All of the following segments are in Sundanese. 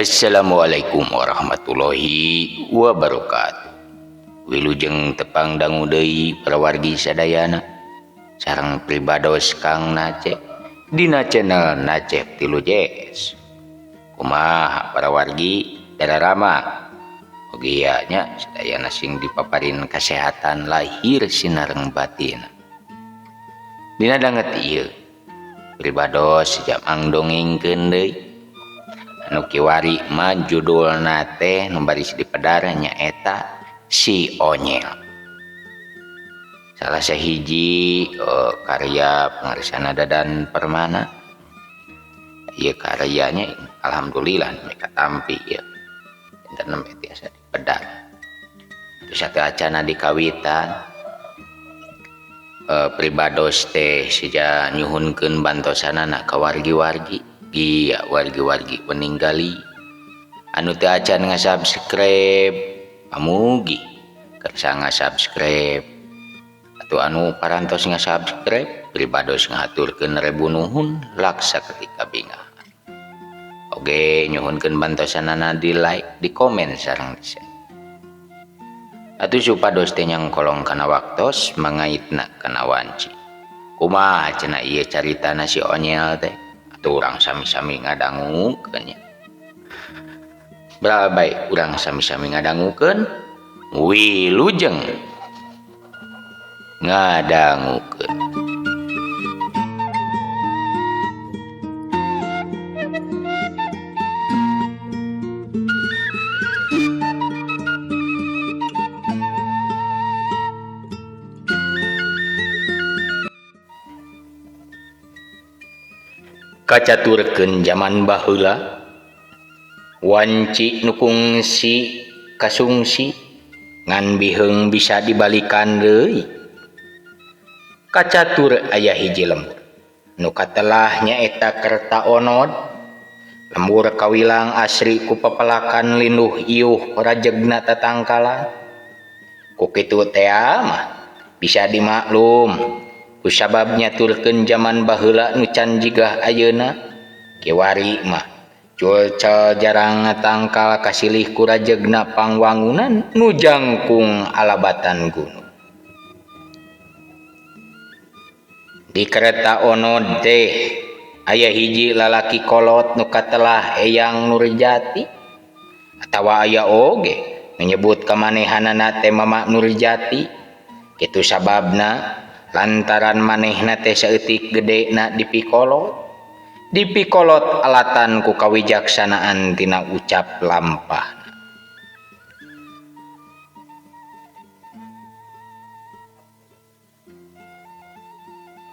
Assalamualaikum warahmatullahi wabarakatuh. Wilujeng tepang dangu deui para wargi sadayana sareng pribados Kang Nacep dina channel Nacep Tilu Js. Kumaha para wargi dararama? Ogia nya sadayana sing dipaparin kasehatan lahir sinareng batin. Dina danget ieu pribados jamang dongengkeun deui. Anu kiwari mah judulna teh nu baris dipedar nyaeta Si Onyel. Salah sahiji karya pangarsana Dadan Permana. Ieu karyanya alhamdulillah mereka tampi ieu. Enten nembe tiasa dipedar. Terus sateuacana dikawitan pribados teh sija nyuhunkeun bantosanana ka wargi-wargi. Iya wargi-wargi meninggali anu teu acan ngasubscribe pamugi kersa ngasubscribe atau anu parantos ngasubscribe pribados ngahaturkeun rebu nuhun laksa ketika bingah. Oge nyuhunkeun bantosanana di like, di komen sareng di share. Atuh supados teh nyangkolong kana waktos mangaitna kana wanci. Kumaha cenah ieu caritana si Onyel teh? Urang sami-sami ngadangukeun nya. Baik, urang sami-sami ngadangukeun wilujeng ngadangukeun. Kacaturkeun jaman baheula wanci nu kungsi kasungsi ngan biheung bisa dibalikan deui. Kacatur aya hiji lembur nu katelah nyaeta Kerta Onod. Lembur kawilang asri ku pepelakan linduh iuh rajegna tatangkalan. Ku kitu tea mah bisa dimaklum kusabab nyaturkeun jaman baheula nu can jigah ayeuna. Kiwari mah culcal jarang ngatangkal kasilih ku rajegna pangwangunan nu jangkung alabatan gunung. Di Kerta Onod teh aya hiji lalaki kolot nu katelah Eyang Nurjati atawa aya oge menyebut kamanehanana teh Mama Nurjati. Kitu sababna lantaran manehna teh saeutik gedena dipikolot. Dipikolot alatan ku kawijaksanaan tina ucap lampah.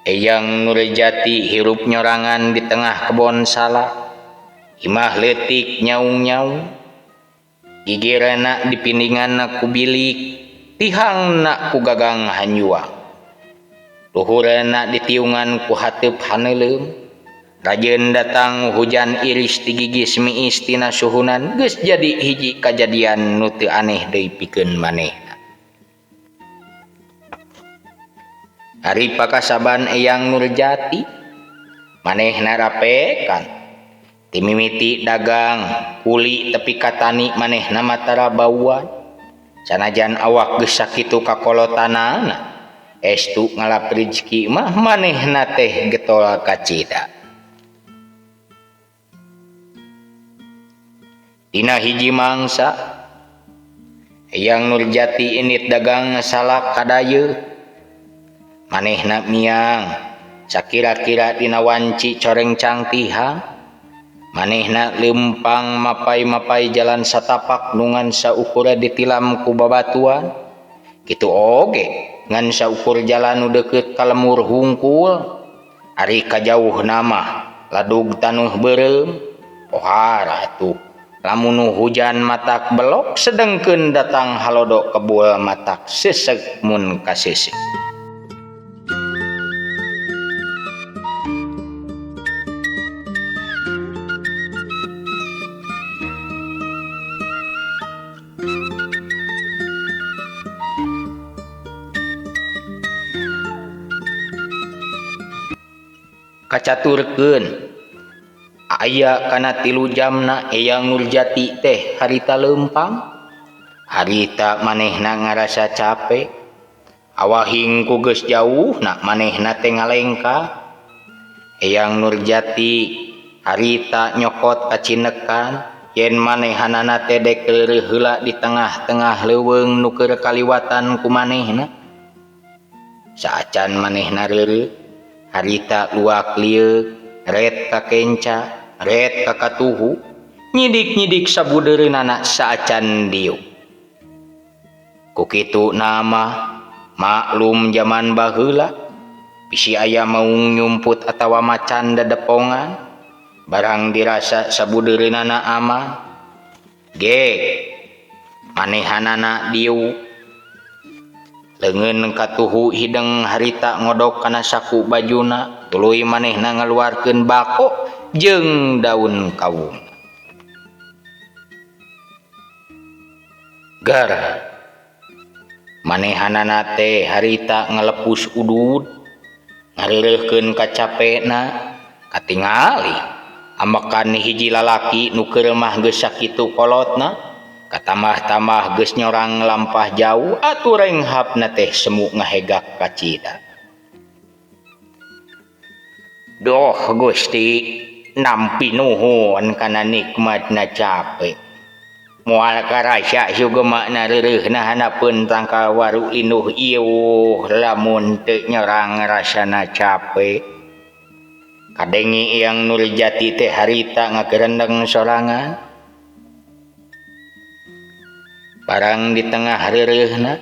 Eyang Nurjati hirup nyorangan di tengah kebon salak. Imah leutik nyaung-nyaung. Gigirana dipindinganna ku bilik, tihangna ku gagang hanjuang. Luhurna ditiungan ku hateup haneuleum. Rajeun datang hujan iris tigigis miis tina suhunan geus jadi hiji kajadian nu teu aneh deui pikeun manehna. Ari pakasaban Eyang Nurjati manehna rapekan timimiti dagang kuli tepi ka tani manehna matara bauan. Sanajan awak geus sakitu kakolotanana estu ngalap rizki mah manehna teh getol kacida. Dina hiji mangsa Eyang Nurjati init dagang salak kadayeuh. Manehna miang sakira-kira dina wanci corengcang tihang. Manehna leumpang mapai-mapai jalan satapak nu ngan saukura ditilam ku babatuan. Kitu oge ngan saukur jalan nu deukeut ka lemur hungkul. Ari kajauhna mah ladug tanuh beureum. Pohara atuh lamun nu hujan matak belok sedengkeun datang halodo kebul matak seseg mun kaseseg. Kacaturkeun Aya kana 3 jamna Eyang Nurjati teh harita leumpang. Harita manehna ngarasa capek. Awahing ku geus jauh na manehna teh ngalengka. Eyang Nurjati harita nyokot kacinekan yen manehanana teh dek reureuh heula di tengah-tengah leuweung nu keur kaliwatan ku manehna. Saacan manehna reureuh, harita luak lieuk, ret ka kenca, ret ka katuhu, nyidik-nyidik sabudeureunana saacan diuk. Ku kitu nama maklum jaman baheula bisi aya maung nyumput atawa macan dedepongan, barang dirasa sabudeureunana aman. Gek manehanana diuk. Leungeun katuhu hideng harita ngodok kana saku bajuna, tuluy manehna ngaluarkeun bako jeung daun kawung. Gar manehanana teh harita ngalepus udud, ngareureuhkeun kacapena, katingali ambekan hiji lalaki nu keur mah geus sakitu kolotna, katambah-tambah geus nyorang lampah jauh atuh renghapna teh semu ngahegak kacida. Doh Gusti, nampi nuhun kana nikmatna capek. Moal karasa sugemakna reureuhna hanapeun tangkal waru linduh ieuh lamun teu nyorang rasana capek. Kadengi Eyang Nurjati teh harita ngagerendeng sorangan. Barang di tengah reureuhna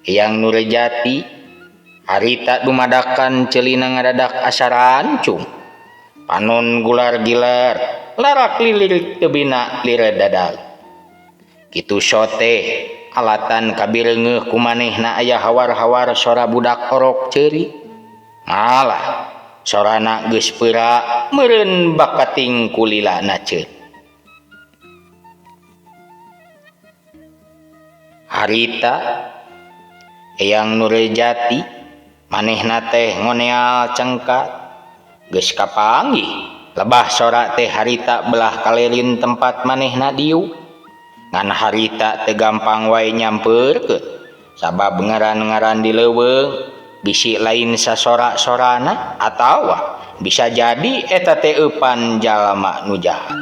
Eyang Nurjati harita dumadakan celina ngadadak asa rancung. Panon gular-gilar, larak lilir tebina lire dadal. Kitu sote alatan kabireungeuh ku manehna aya hawar-hawar sora budak orok ceuri. Malah sorana geus peura meureun bakating kulilana ceuri. Harita Eyang Nurjati manehna teh ngoneal cengkat geus kapanggih lebah sora teh harita belah kalerin tempat manehna diuk. Ngan harita teu gampang wae nyampeurkeun sabab ngaran-ngaran di leuweung bisi lain sasora-sorana atawa bisa jadi eta teh eupan jalma nu jahat.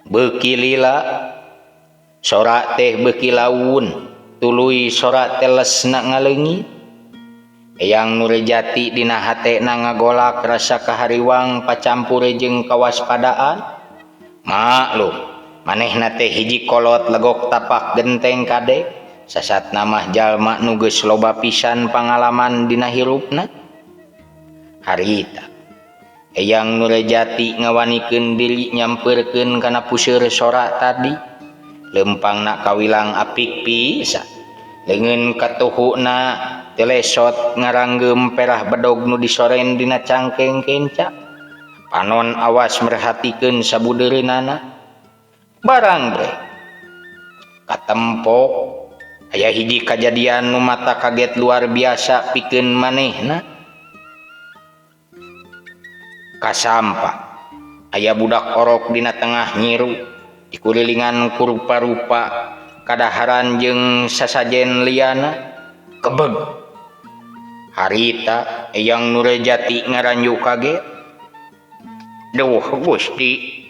Beuki lila sora teh beuki laun, tuluy sora teh lesna ngaleungit. Eyang Nurjati dina hatena ngagolak rasa kahariwang pacampur jeung kawaspadaan. Maklum manehna teh hiji kolot legok tapak genteng kade, sasatna mah jalma nu geus loba pisan pangalaman dina hirupna. Harita Eyang Nurjati ngawanikeun diri nyampeurkeun kana puseur sora tadi. Lempangna kawilang apik pisan. Leungeun katuhuna telesot ngaranggeum perah bedog nu disoren dina cangkeng kenca. Panon awas merhatikeun sabudeureunana. Barang bre katempok aya hiji kajadian nu mata kaget luar biasa pikeun manehna. Kasampa aya budak orok dina tengah nyiru dikulilingan ku rupa-rupa kadaharan jeung sasajen liana. Kebeg harita Eyang Nurjati ngaranju kaget. Duh Gusti,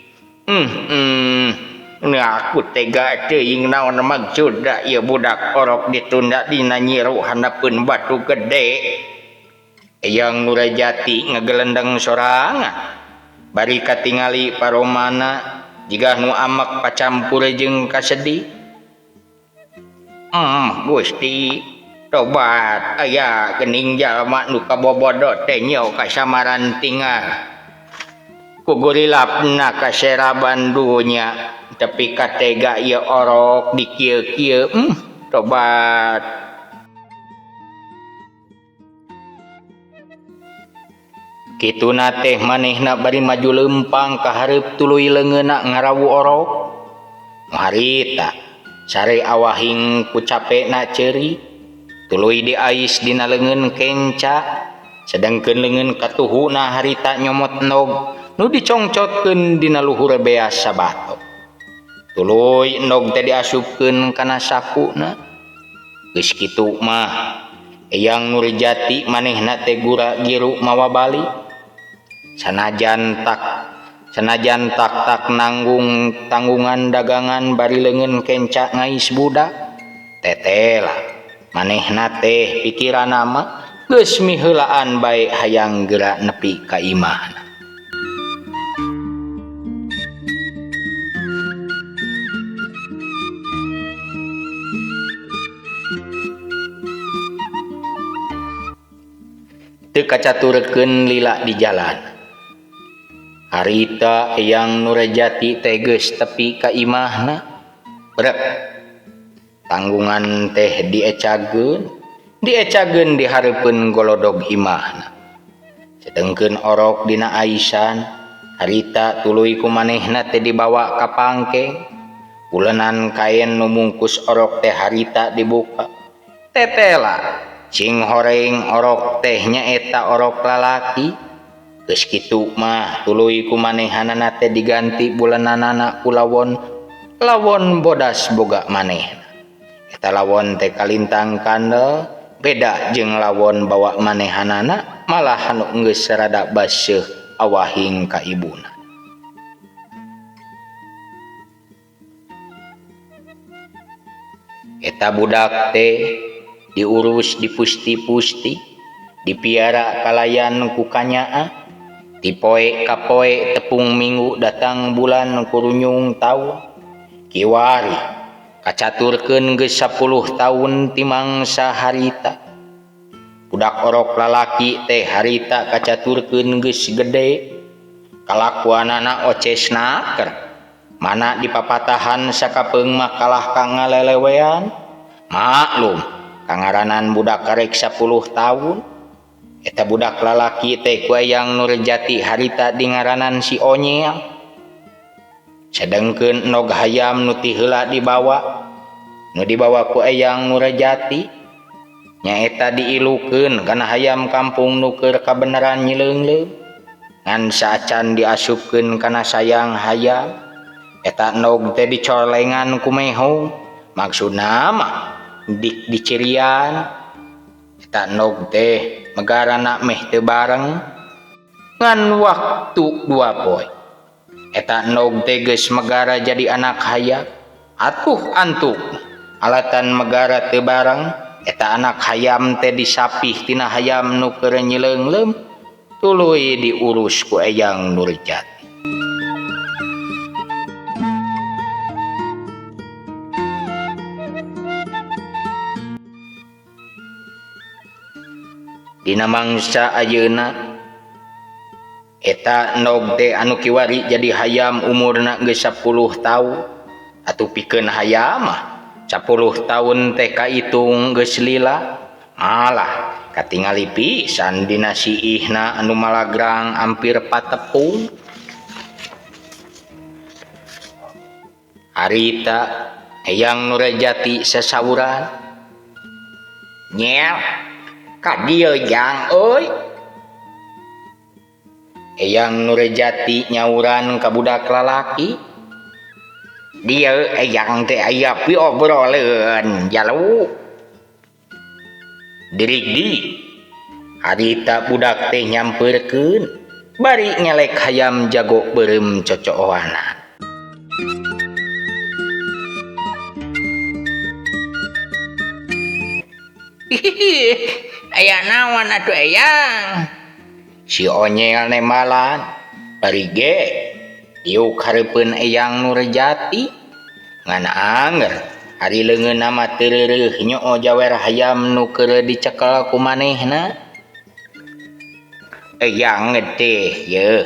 aku tega teuing naon maksudna ieu budak orok ditunda dina nyiru handapeun batu gede. Eyang Nurjati ngagelendeng sorangan bari katingali paromana jiga nu amek pacampur jeung kasedih. Gusti, tobat aya geuning jalma nu kabobodo teh nyieu kasamaran tinggal. Ku gurilapna kaseraban dunya tapi katega ieu orok dikieu-kieu. Tobat. Kituna teh manehna bari maju lempang ka hareup tuluy leungeunna ngarawu orok. Harita Sare awahing ku capena ceurik tuluy diais dina leungeun kenca sedengkeun leungeun katuhuna harita nyomot endog nu dicongcotkeun dina luhur beas sabato. Tuluy endog teh diasupkeun kana sakuna. Geus kitu mah Eyang Nurjati manehna teh gura giru mawa balik. Sanajan tak nanggung tanggungan dagangan bari leungeun kenca ngais budak. Tetela manehna teh pikiranna mah geus miheulaan bae hayang geura nepi ka imahna. Teu kacaturkeun lila di jalan. Harita Eyang Nurjati teh geus tepi ka imahna. Brek. Tanggungan teh diecageun di hareupeun golodog imahna. Sedengkeun orok dina aisan, harita tuluy ku manehna teh dibawa ka pangkeng. Ulenan kaen nu mungkus orok teh harita dibuka. Tetela cing horeng orok teh nyaeta orok lalaki. Geus kitu mah tuluy ku manehanana teh diganti bulananana ku lawon bodas boga manehna. Eta lawon teh kalintang kandel beda jeung lawon bawa manehanana malah anu geus rada baseuh awahing ka ibuna. Eta budak teh diurus dipusti-pusti, dipiara kalayan ku kanyaah, tipoe kapoe tepung minggu datang bulan kurunyung taun, kiwari kacaturkeun geus 10 taun ti mangsa harita. Budak orok lalaki teh harita kacaturkeun geus gede, kalakuanana oces naker, mana dipapatahan sakapeung mah kalah ka ngalelewean. Maklum kangaranan budak karek 10 tahun. Eta budak lalaki teh ku Eyang Nurjati harita dingaranan si Onyel. Sedengkeun endog hayam nu ti heula dibawa, nu dibawa ku Eyang Nurjati nyaeta diilukeun kana hayam kampung nu keur kabeneran nyileungleung. Ngan saacan diasupkeun kana sayang hayam, eta endog teh dicorlengan ku mehong. Maksudna mah dik dicirian. Eta endog teh megarana meh teu bareng ngan waktu 2 poe. Eta endog teh geus megara jadi anak hayam. Atuh antuk alatan megara teu bareng, eta anak hayam teh disapih tina hayam nu keur nyileungleum tuluy diurus ku Eyang Nurjati. Dina mangsa ayeuna eta endog teh anu kiwari jadi hayam umurna geus 10 taun. Atuh pikeun hayam mah 10 taun teh kaitung geus lila. Malah katingali pisan dina siihna anu malagrang ampir patepung. Harita Eyang Nurjati sasauran, "Nyel, ka dieu jang euy." Eyang Nurjati nyauran ka budak lalaki, "Dieu eyang teh aya piobroleun jalu." Dirigdi harita budak teh nyampeurkeun bari ngelek hayam jago beureum cocooanan. Aya naon atuh eyang? Si Onyel nembalan bari ge diuk hareupeun Eyang Nurjati. Ngan anger ari leungeunna mah teu reureuh nyoo jawer hayam nu keur dicekel ku manehna. Eyang teh yeuh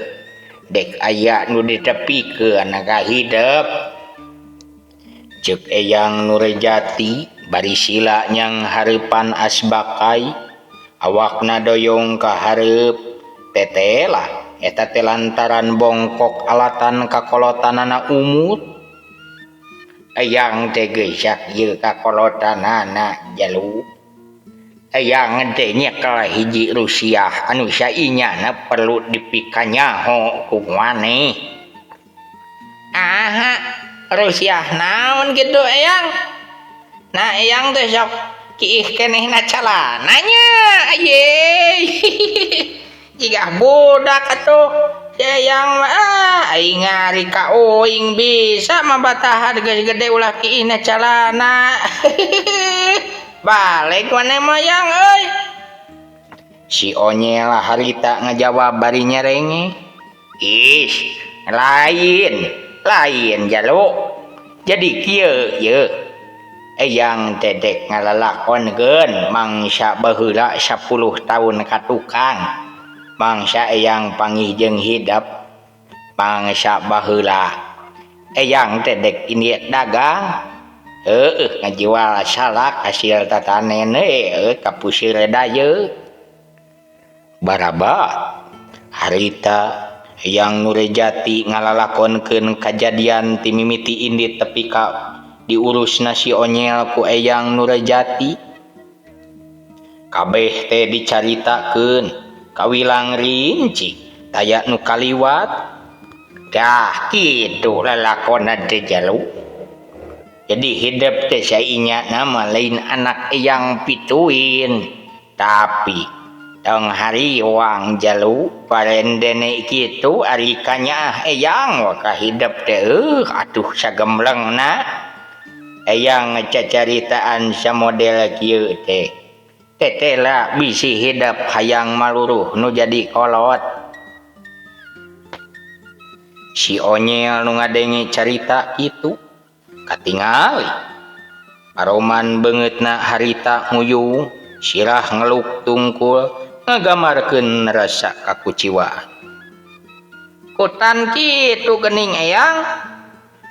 dek aya nu ditepikeun ka hidep. Ceuk Eyang Nurjati bari sila nyang hareupan asbakai, awakna doyong ka hareup. Tetela eta teh lantaran bongkok alatan kakolotanana umur. Eyang teh geusak ieu kakolotanana jalu. Eyang teh nyekel hiji Rusiah anu sainyana perlu dipikanyaho ku maneh. Aha, Rusiah naon kitu Eyang? Nah Eyang teh sok kiih kenehna calana nya. Ayeey. Jiga budak atuh. Si Eyang mah ah aing ngari ka uing bisa mabatahan geus gede ulah kiihna calana. Balik maneh mah Yang euy. Si Onyel harita ngajawab bari nyerenge. Ih, lain, lain jalu. Jadi kieu ye. Eyang teh dek ngalalakonkeun mangsa baheula 10 tahun ka tukang. Mangsa Eyang panggih jeung hidep. Mangsa baheula Eyang teh dek indit dagang. Heueuh ngajual salak hasil tatanen heueuh ka puseur dayeuk. Barabat harita Eyang Nurjati ngalalakonkeun kajadian ti mimiti indit tepi ka diurusna si Onyel ku Eyang Nurjati. Kabeh teh dicaritakeun kawilang rinci taya nu kaliwat. Dah kitu lalakonna teh jalu. Jadi hidep teh sainya mah lain anak Eyang pituin, tapi tong hariwang jalu parendene kitu ari kanyaah Eyang waka hidep teh atuh sagemlengna. Eyang cacaritaan samodel kieu teh. Tetela bisi hidep hayang maluruh nu jadi kolot. Si Onyel nu ngadenge carita kitu katingali. Paroman beungeutna harita nguyung, sirah ngeluk tungkul ngagamarkeun rasa kakuciwaan. Kutan kitu geuning Eyang.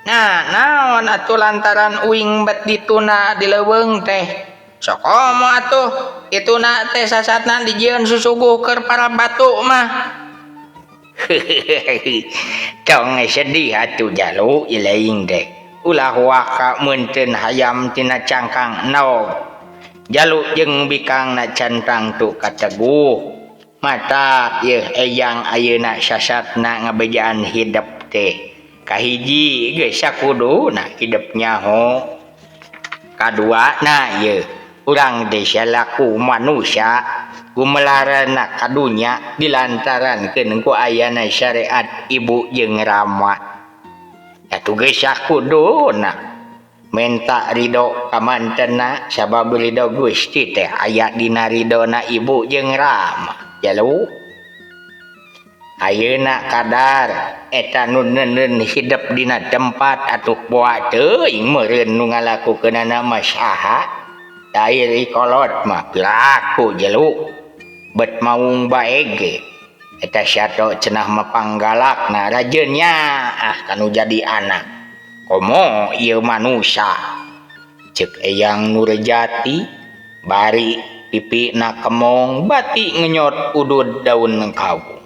Nah, naon atuh lantaran uing bet dituna di leuweung teh. Sok komo atuh ituna teh sasatna dijieun susuguh keur para batu mah. Tong sedih atuh jalu ilaing teh. Ulah waka meunteun hayam tina cangkang endog. Jalu jeung bikangna can tangtu kateguh. Mata yeuh Eyang ayeuna sasatna ngabejaan hidep teh. Kahiji geus sakuduna hidep nyaho. Kaduana yeuh urang teh salaku manusia gumelarana ka dunya dilantarankeun ku ayana syariat ibu jeung rama. Atuh geus sakuduna menta ridho ka mantena sabab ridho Gusti teh aya dina ridhona ibu jeung rama. Jalu ayeuna kadar eta nu neundeun hidep dina tempat atuh boa teuing meureun nu ngalakukeunana mah saha. Dair kolot mah piraku jelu bet maung bae ge eta sato cenah mah panggalakna rajeun nyaah kanu jadi anak komo ieu manusa. Ceuk Eyang Nurjati bari pipina kemong bati ngenyot udud daun kawung.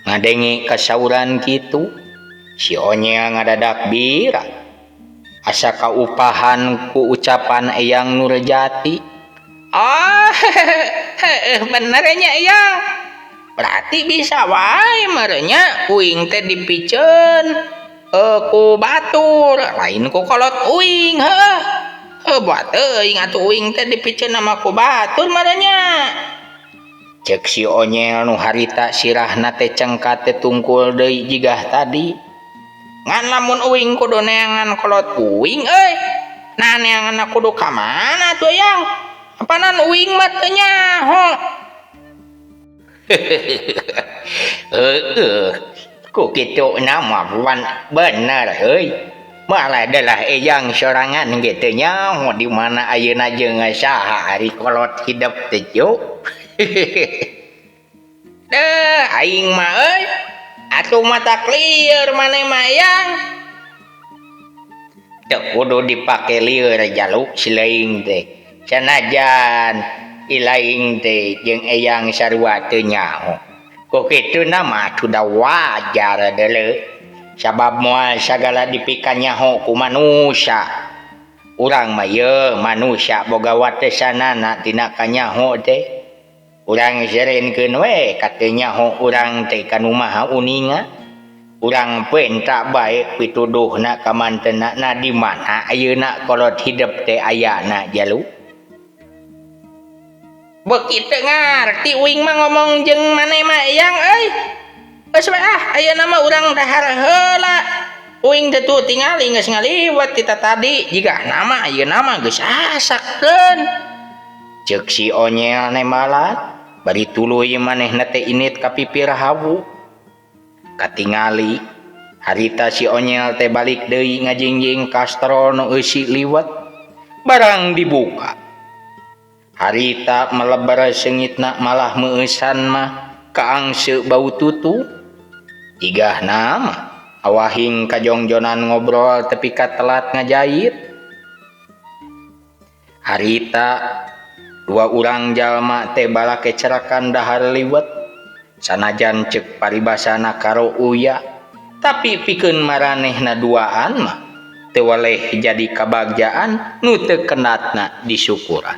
Ngadenge kasauran kitu si Onyel ngadadak bira asa kaupahan ku ucapan Eyang Nurjati. Oh, bener nya Eyang. Berarti bisa wae merenya uing teh dipiceun ku batur, lain ku kolot uing heuh. Heuh buat teuing atuh uing teh dipiceun sama ku batur merenya. Ceuk si Onyel nu harita sirahna teh cengkat teh tungkul deui jigah tadi. Ngan lamun uing kudu neangan kolot uing euy. Nah neanganna kudu ka mana tuh Yang? Apanan uing mah teu nyaho. Heueuh, ku kitu na mah wan bener euy. Malah adalah Eyang sorangan ge teu nyaho di mana ayeuna jeung saha ari kolot hidep teh cu. Deuh aing mah euy. Atuh mata lieur maneh mah Yang. Teu kudu dipake lieur jalu si leuing teh. Sanajan ilaing teh jeung Eyang sarua teu nyaho. Ku kituna mah sudah wajar deuleu. Sabab moal sagala dipikanyaho ku manusia. Urang mah yeuh manusia boga watesanana tina kanyaho teh. Urang serenkeun we ka teu nyaho urang teh ka nu maha uninga. Urang penta bae pituduhna ka mantena na di mana ayeuna kolot hidep teh ayana jalu. Beuki teu ngarti uing mah ngomong jeung maneh mah eyang euy. Geus we ah ayeuna mah urang dahar heula. Uing teh tuh tingali geus ngaliwet ti tatadi jigana mah ayeuna mah geus asakkeun. Ceuk si Onyel nembalan bari tuluy manehna teh init ka pipir hawu. Katingali harita si Onyel teh balik deui ngajingjing kastrol nu eusi liwet barang dibuka. Harita melebar seungitna malah meueusan mah kaangse bau tutu. Jigahna mah awahing kajongjonan ngobrol tepi ka telat ngajait. Harita dua urang jalma teh balakecrakan dahar liwet. Sanajan ceuk paribasana karo uya, tapi pikeun maranehna duaan mah teu weleh jadi kabagjaan nu teu kendatna disyukuran.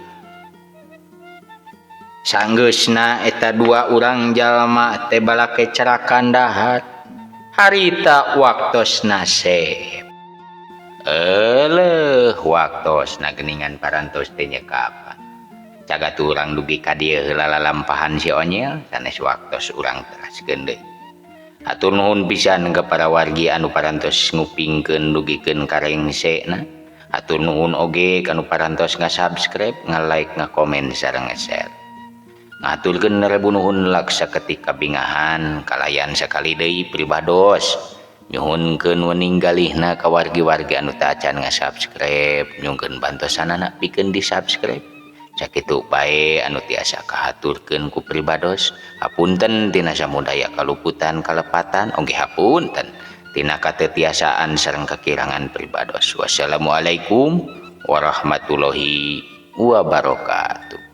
Sanggeusna eta dua urang jalma teh balakecrakan dahar. Harita waktosna sep. Eleuh waktosna geuningan parantos teh nyekapan. Cagat urang dugi ka dieu heula lalampahan si Onyel sanes waktos urang teraskeun deui. Hatur nuhun pisan ka para wargi anu parantos ngupingkeun dugikeun ka rengsena. Hatur nuhun oge ka nu parantos nga-subscribe, nga-like, nga-komen sareng nge-share. Ngaturkeun rebu nuhun laksa ketika bingahan kalayan sakali deui pribados. Nyuhunkeun wening galihna ka wargi-wargi anu teu acan nga-subscribe, nyungkeun bantosanana pikeun di-subscribe. Sakitu bae anu tiasa kahaturkeun ku pribados. Hapunten tina samudaya kaluputan kalepatan oge hapunten tina katetiasaan sareng kakirangan pribados. Wassalamualaikum warahmatullahi wabarakatuh.